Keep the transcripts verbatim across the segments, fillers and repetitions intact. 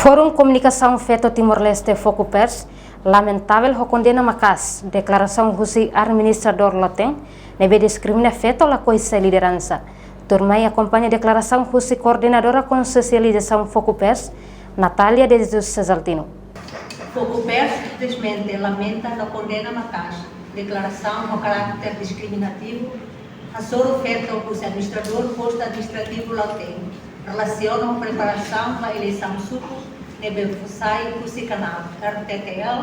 Forum Komunikasaun Feto Timor-Leste, Fokupers, lamentavel no kondena maka'as deklarasaun husi administradór Lautein ne'ebé diskrimina feto lakohi sai lideransa. Tuirmai akompaña deklarasaun husi koordenadora konsesializasaun Fokupers, Natália de Jesus Cesartino. Fokupers simplesmente lamenta no kondena maka'as deklarasaun ho karáter diskriminativu hasoru feto husi administradór postu administrativu Lautein relasiona ho preparasaun ba eleisaun suku ne'ebé fó sai husi kanál R T T L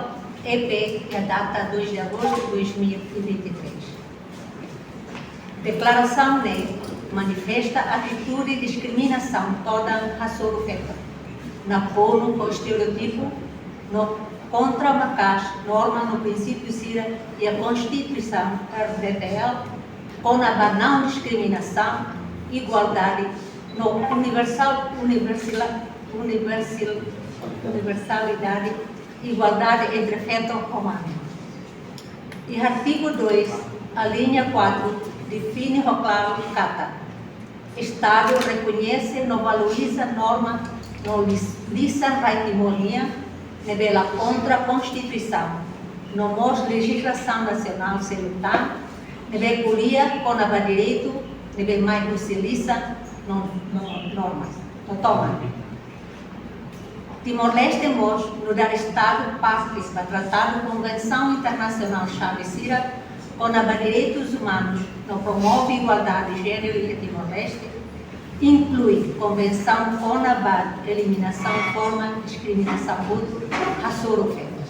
E P iha data dois de agosto de dois mil e vinte e três. Deklarasaun ne'e manifesta atitude diskriminasaun todan hasoru feto, nakonu ho estereótipu no kontra maka'as norma no prinsípiu sira iha Konstituisaun R T T L kona-ba não diskriminasaun, igualdade no universal, universal, universal, universalidade, igualdade entre feto ho mane. Iha artigu dois, alínea quatro, define ho klaru katak Estadu rekoñese no valoriza norma no lis-, lisan rai Timor nian ne'ebé la kontra Konstituisaun, no mós lejizlasaun nasionál seluk tan ne'ebé ko'alia kona-ba direitu ne'ebé mai husi lisan no, no norma, no toman. Timor-Leste mós nu'udar Estadu parte ba tratadu konvensaun internasionál xave sira kona-ba direitus umanus no promove igualdade jéneru iha Timor-Leste, inklui konvensaun kona-ba eliminasaun forma diskriminasaun hotu hasoru feto.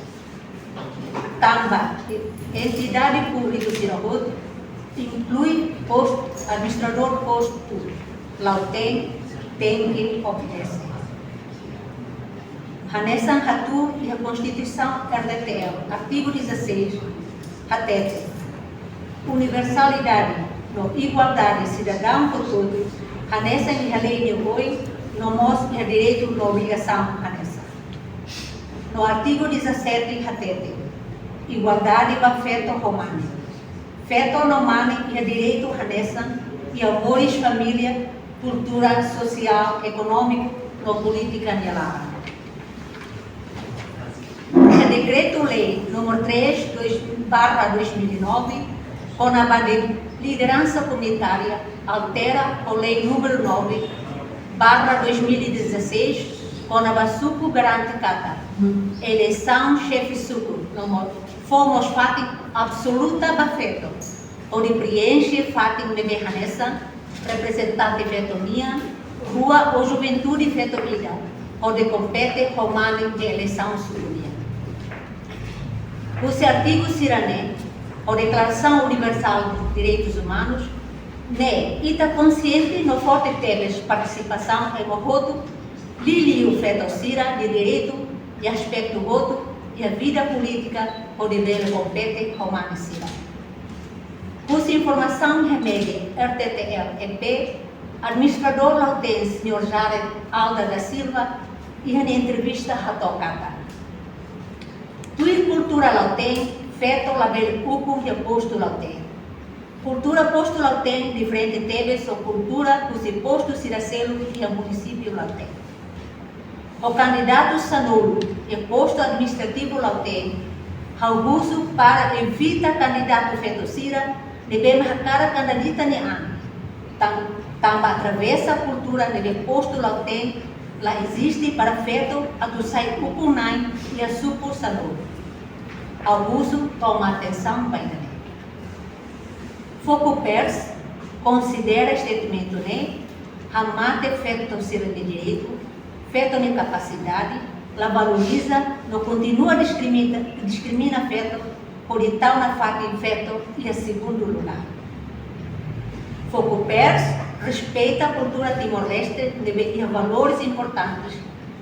Tanba entidade públiku sira hotu, inklui postu, administradór postu Lautein, tenke obedese. Hanesan hatuur iha Konstituisaun R D T L, artigu dezasseis, hatete: universalidade no igualdade sidadaun hotu-hotu hanesan iha lei nia oin, no mós iha direitu no obrigasaun hanesan. No artigu dezassete hatete: igualdade ba feto ho mane. Feto no mane iha direitu hanesan iha moris família, kultura, sosiál, ekonómiku no polítika nia laran. Iha Dekretu-Lei número três barra dois mil e nove, kona-ba lideransa komunitária, altera ho Lei número nove barra dois mil e dezasseis, kona-ba suku, garante katak eleisaun xefe suku no mós, fó mós fatin absoluta ba feto, hodi preenxe fatin ne'ebé hanesan reprezentante feto nian, rua ou juventude feto ida, hodi kompete ho mane iha eleisaun suku nian. Husi artigu sira-ne'e, ho Deklarasaun Universál de Direitus Umanus, ne'e ita konsiente no forte tebes partisipasaun ema hotu, liuliu feto sira nia direitu iha aspetu hotu iha vida polítika hodi bele kompete ho mane sira. Husi informasaun iha média R T T L E P, administradór Lautein, señór Jared Alda da Silva, iha nia entrevista hato'o katak tuir kultura Lautein, feto labele ukun iha postu Lautein. Kultura postu Lautein diferente tebes ho kultura husi postu sira seluk iha munisípiu Lautein. Ho kandidatu sanulu iha postu administrativu Lautein, ha'u husu para evita kandidatu feto sira ne'ebé mak hakarak kandidata nia an, tan-, tanba atravesa kultura ne'ebé postu Lautein la eziste para feto atu sai ukun-na'in iha suku sanulu. Ha'u husu toma atensaun ba ida-ne'e. Fokupers konsidera statement ne'e hamate feto sira-nia direitu, feto nia kapasidade, la valoriza no kontinua diskrimina, diskrimina feto, hodi tau nafatin feto iha segundu lugár. Fokupers respeita kultura Timor-Leste ne'ebé iha valores importantes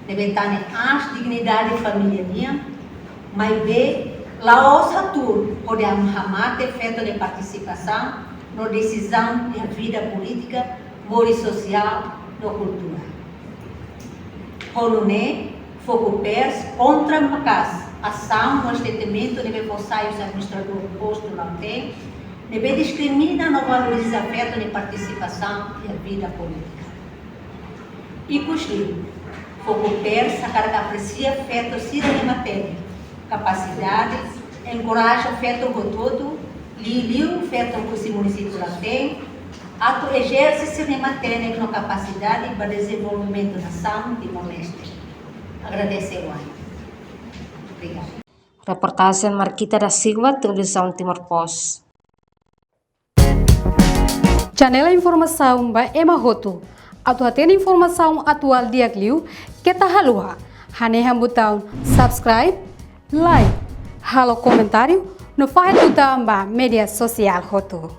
ne'ebé tane aas dignidade família nian, maibé la'ós hatuur hodi hamate feto nia partisipasaun no desizaun iha vida polítika, moris sosiál no kultura. Ho nune'e, Fokupers kontra maka'as asaun no statement ne'ebé fó sai husi administradór postu Lautein, ne'ebé diskrimina no valoriza feto nia partisipasaun iha vida polítika. Ikus liu, Fokupers hakarak apresia feto sira-nia matenek, kapasidade, enkoraja feto hotu-hotu, liuliu feto husi munisípiu Lautein, atu ezerse sira-nia matenek no kapasidade ba dezenvolvimentu nasaun Timor-Leste. Agradese uain. Obrigada. Reportajen Marquita da Silva, Televizaun Timor Post. Janela informasaun ba ema hotu. Atu hatene informasaun atuál di'ak liu, keta haluha hanehan butaun subscribe, like, halo komentáriu, no fahe tutan ba média sosiál hotu.